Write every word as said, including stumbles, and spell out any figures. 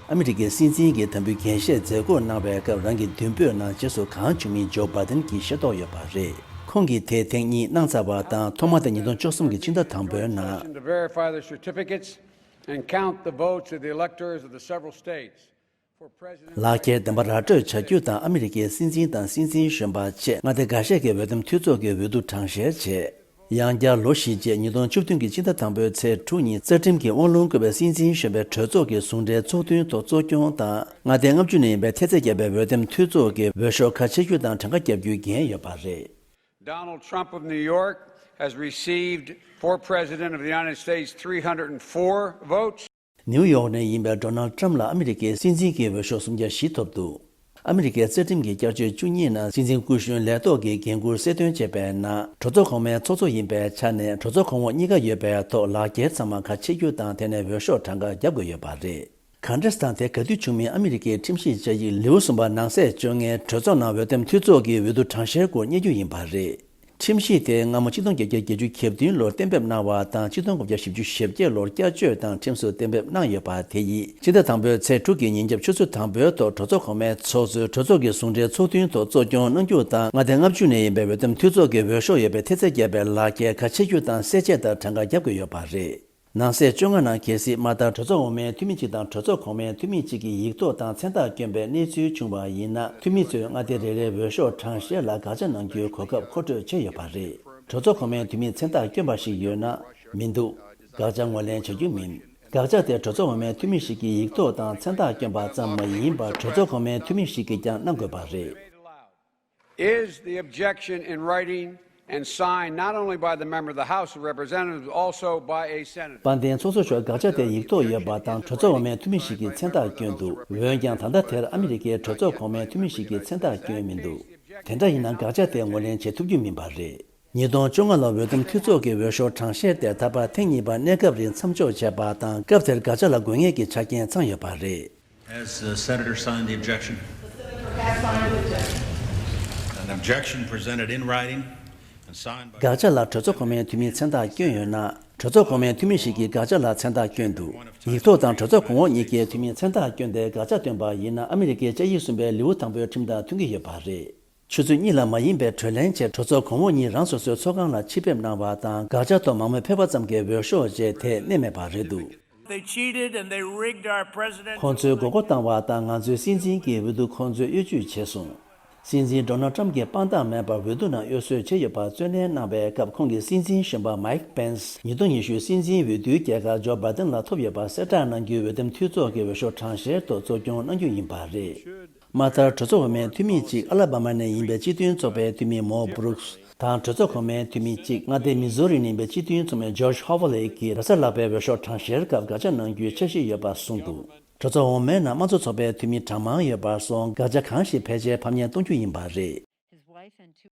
ཨ་མི་རི་ཀའི་སྲིད་འཛིན་གྱིས་དམ་འབུལ་འགན་བཞེས་མཛད་སྒོར་གནང་བའི་སྐབས་རང་གི་མདུན་སྤོས་ནང་རྗེས་སུ་གང་བྱུང་མིན་ཇོ་བྷ་དན་གྱིས་ཤེས་རྟོགས་ཡོད་པ་རེད། ཁོང་གིས་དེ་ཐེངས་གཉིས་གནང་ཚར་བ་དང་ཐོག་མ་དེ་ཉིས་སྟོང་བཅུ་གསུམ་གྱི་ཕྱི་ཟླ་དང་པོའི་ནང་། To verify the certificates and count the votes of the electors of the several states for president. ལག་འཁྱེར་བདེན་པ་ར་སྤྲོད་བྱ་རྒྱུ་དང་ཨ་མི་རི་ཀའི་སྲིད་འཛིན་དང་སྲིད་འཛིན་གཞོན་པ་བཅས་མངའ་སྡེ་འགའ་ཤས་ཀྱི་འོས་འདེམས་འཐུས་ཚོགས་ཀྱི་འོས་བསྡུ་གྲངས་བཤེར་བྱས། ཡང་བསྐྱར་ལོ་བཞི་རྗེས་ཉིས་སྟོང་བཅུ་བདུན་གྱི་ཕྱི་ཟླ་དང་པོའི་ཚེས་དྲུག་ཉིན་རྩ་ཁྲིམས་ཀྱི་དབང་ལུང་བཀོད་པའི་སྲིད་འཛིན་གཞོན་པའི་གྲོས་ཚོགས་ཀྱི་ཟུང་འབྲེལ་ཚོགས་ཐུན་ཐོག་གཙོ་སྐྱོང་དང་མངའ་སྡེ་ལྔ་བཅུ་ནས་ཡིན་པའི་ཐེལ་ཙེ་བརྒྱབ་པའི་འོས་འདེམས་འཐུས་ཚོགས་ཀྱི་འོས་ཤོག་ཁ་ཕྱེ་རྒྱུ་དང་གྲངས་ཀ་བརྒྱབ་རྒྱུའི་འགན་ཡོད་པ་རེད། Donald Trump of New York has received for President of the United States three hundred four votes. ནིའུ་ཡོག་ནས་ཡིན་པའི་ཌོ་ནལ་ཊམ་ལ་ཨ་མི་རི་ཀའི་སྲིད་འཛིན་གྱི་འོས་ཤོག་སུམ་བརྒྱ་བཞི་ཐོབ་འདུག་ཨ་མི་རི་ཀའི་རྩ་ཁྲིམས་ཀྱི་བསྐྱར་བཅོས་བཅུ་གཉིས་ནང་སྲིད་འཛིན་སྐུ་གཞོན་ལས་ཐོག་གི་འགན་འཁུར་གསལ་སྟོན་བྱས་པའི་ནང་གྲོས་ཚོགས་གོང་མའི་ཚོགས་གཙོ་ཡིན་པའི་ཆ་ནས་གྲོས་ཚོགས་གོང་འོག་གཉིས་ཀ་ཡོད་པའི་ཐོག་ལག་འཁྱེར་ཚང་མ་ཁ་ཕྱེ་རྒྱུ་དང་དེ་ནས་འོས་ཤོག་གྲངས་ཀ་བརྒྱབ་དགོས་ཡོད་པ་རེད། ག་འདྲས་དང་དེ་ག་དུས་བྱུང་མིན་ཨ་མི་རི་ཀའི་ཁྲིམས་ཞིབ་བཅའ་ཡིག་ལེའུ་གསུམ་པ་ནང་གསེས་བཅོ་ལྔའི་གྲོས་ཚོགས་ནང་འོས་འདེམས་འཐུས་ཚོགས་ཀྱི་འོས་བསྡུ་གྲངས་བཤེར་སྐོར་རྙེད་རྒྱུ་ཡིན་པ་རེད། ཁྲིམས་གཞི་དེ་སྔ་མོ་ཆིག་སྟོང་བརྒྱད་བརྒྱ་བརྒྱད་ཅུ་གྱ་བདུན་ལོར་གཏན་འབེབས་གནང་བ་དང་ཆིག་སྟོང་དགུ་བརྒྱ་བཞི་བཅུ་ཞེ་བརྒྱད་ལོར་བསྐྱར་བཅོས་དང་ཁྲིམས་སུ་གཏན་འབེབས་གནང་ཡོད་པ་དེ་ཡིས་ཕྱི་ཟླ་དང་པོའི་ཚེས་དྲུག་གི་ཉིན་རྒྱབ་ཆུ་ཚོད་དང་པོའི་ཐོག་གྲོས་ཚོགས་གོང་མའི་ཚོགས་གཙོས་གྲོས་ཚོགས་ཀྱི་ཟུང་འབྲེལ་ཚོགས་ཐུན་ཐོག་གཙོ་སྐྱོང་གནང་རྒྱུ་དང་མངའ་སྡེ་ལྔ་བཅུ་ནས་ཡིན་པའི་འོས་འདེམས་འཐུས་ཚོགས་ཀྱི་འོས་ཤོག་ཡོད་པའི་ཐེལ་ཙེ་བརྒྱབ་པའི་ལག་འཁྱེར་ཁ་ཕྱེ་རྒྱུ་དང་གསལ་ཆས་དང་གྲངས་ཀ་བརྒྱབ་དགོས་ཡོད་པ་རེད། ནང་གསེས་བཅོ་ལྔ་ནང་གལ་སྲིད་མ་མཐར་གྲོས་ཚོགས་འོག་མའི་འཐུས་མི་གཅིག་དང་གྲོས་ཚོགས་གོང་མའི་འཐུས་མི་གཅིག་གིས་ཡིག་ཐོག་དང་མཚན་རྟགས་བསྐྱོན་པའི་གནས་ཚུལ་བྱུང་བ་ཡིན་ན། འཐུས་མི་ཚོས་མངའ་སྡེ་རེ་རེའི་འོས་ཤོག་གྲངས་བཤེར་ལ་དགག་བྱ་གནང་རྒྱུའི་གོ་སྐབས་མཁོ་སྤྲོད་བྱས་ཡོད་པ་རེད། གྲོས་ཚོགས་གོང་མའི་འཐུས་མིས་མཚན་རྟགས་བསྐྱོན་པ་ཞིག་ཡོད་ན། མི་འདུག་དགག་བྱ་ངོས་ལེན་བྱ་རྒྱུ་མིན། དགག་བྱ་དེ་གྲོས་ཚོགས་འོག་མའི་འཐུས་མི་ཞིག་གིས་ཡིག་ཐོག་དང་མཚན་རྟགས་བསྐྱོན་པ་ཙམ་མ་ཡིན་པར་གྲོས་ཚོགས་གོང་མའི་འཐུས་མི་ཞིག་གིས་ཀྱང་གནང་དགོས་པ་རེད། Is the objection in writing and signed not only by the member of the House of Representatives, but also by a senator? དཔལ་ལྡན་ཚོགས་གཙོ་མཆོག་དགག་བྱ་དེ་ཡིག་ཐོག་ཡོད་པ་དང་གྲོས་ཚོགས་འོག་མའི་འཐུས་མི་ཞིག་གིས་མཚན་རྟགས་བསྐྱོན་འདུག་འོན་ཀྱང་ད་ལྟ་དེར་ཨ་མི་རི་ཀའི་གྲོས་ཚོགས་གོང་མའི་འཐུས་མི་ཞིག་གིས་མཚན་རྟགས་བསྐྱོན་མི་འདུག་དེ་འདྲ་ཡིན་ན་དགག་བྱ་དེ་ངོས་ལེན་བྱེད་ཐུབ་རྒྱུ་མིན་པ་རེད། ཉིས་སྟོང་བཅོ་ལྔ་ལོར་འོས་འདེམས་འཐུས་ཚོགས་ཀྱི་འོས་ཤོག་གྲངས་བཤེར་དེ་ད་བར་ཐེངས་གཉིས་པ་གནས་སྐབས་རིང་མཚམས་འཇོག་བྱས་པ་དང་སྐབས་དེར་དགག་བྱ་ལ་དགོས་ངེས་ཀྱི་ཆ་རྐྱེན་ཚང་ཡོད་པ་རེད། Has the senator signed the objection? An objection presented in writing and signed by དགག་བྱ་ལ་གྲོས་ཚོགས་གོང་མའི་འཐུས་མིས་མཚན་རྟགས་བསྐྱོན་ཡོད་ན། གྲོས་ཚོགས་གོང་མའི་འཐུས་མི་ཞིག་གིས་དགག་བྱ་ལ་མཚན་རྟགས་བསྐྱོན་འདུག་ཡིག་ཐོག་དང་གྲོས་ཚོགས་གོང་འོག་གཉིས་ཀའི་འཐུས་མིས་མཚན་རྟགས་བསྐྱོན་ཏེ་དགག་བྱ་བཏོན་པ་ཡིན་ན་ཨ་མི་རི་ཀའི་དཔྱད་ཡིག་གསུམ་པའི་ལེའུ་དང་པོའི་ཁྲིམས་དང་མཐུན་གྱི་ཡོད་པ་རེད། ཆུ་ཚོད་གཉིས་ལ་མ་ཡིན་པའི་གྲོས་གླེང་ཆེད་གྲོས་ཚོགས་གོང་འོག་གཉིས་རང་སོ་སོའི་ཚོགས་ཁང་ལ་ཆེད་ཕེབས་གནང་བ་དང་དགག་བྱ་ཐོག་མང་མོས་ཕེབས་པ་ཙམ་གྱི་འོས་ཤོག་བཅས་དེ་གནས་མེད་པ་རེད་འདུག They cheated and they rigged our presidential ཁོང་ཚོས་མགོ་སྐོར་བཏང་བ་དང་ང་ཚོའི་སྲིད་འཛིན་གྱི་འོས་བསྡུ་ཁོང་ཚོས་གཡོ་ཇུས་བྱས་སོང་། སྲིད་འཛིན་ཌོ་ནལ་ཊམ་གྱིས་དཔང་རྟགས་མེད་པར་འོས་བསྡུ་ནང་གཡོ་ཟོལ་བྱས་ཡོད་པར་རྩོད་ལེན་གནང་བའི་སྐབས་ཁོང་གིས་སྲིད་འཛིན་གཞོན་པ་མའིག་པེན་སི་ཉིས་སྟོང་ཉི་ཤུའི་སྲིད་འཛིན་འོས་བསྡུའི་རྒྱལ་ཁ་ཇོ་བྷ་དན་ལ་ཐོབ་ཡོད་པར་གསལ་བསྒྲགས་གནང་རྒྱུའི་འོས་འདེམས་འཐུས་ཚོགས་ཀྱི་འོས་ཤོག་གྲངས་བཤེར་ཐོག་གཙོ་སྐྱོང་གནང་རྒྱུ་ཡིན་པ་རེད། མ་མཐར་གྲོས་ཚོགས་འོག་མའི་འཐུས་མི་གཅིག་ཨ་ལ་བྷ་མ་ནས་ཡིན་པའི་སྤྱི་མཐུན་ཚོགས་པའི་འཐུས་མི་མོ་བྷུ་རུག་སི་དང་གྲོས་ཚོགས་གོང་མའི་འཐུས་མི་གཅིག་མངའ་སྡེ་མི་ཟུ་རི་ནས་ཡིན་པའི་སྤྱི་མཐུན་ཚོགས་མི་ཇོརྗ་ཧོ་ཝ་ལེ་གིས་རེས་གཟའ་ལྷག་པའི་འོས་ཤོག་གྲངས་བཤེར་སྐབས་དགག་བྱ་གནང་རྒྱུའི་འཆར་གཞི་ཡོད་པ་གསུངས་འདུག་གྲོས་ཚོགས་འོག་མའི་ནང་དམངས་གཙོ་ཚོགས་པའི་འཐུས་མི་གྲངས་མང་ཡོད་པར་སོང་དགག་བྱ་གང་ཞིག་ཕལ་ཆེར་ཕམ་ཉེས་གཏོང་རྒྱུ་ཡིན་པ་རེད།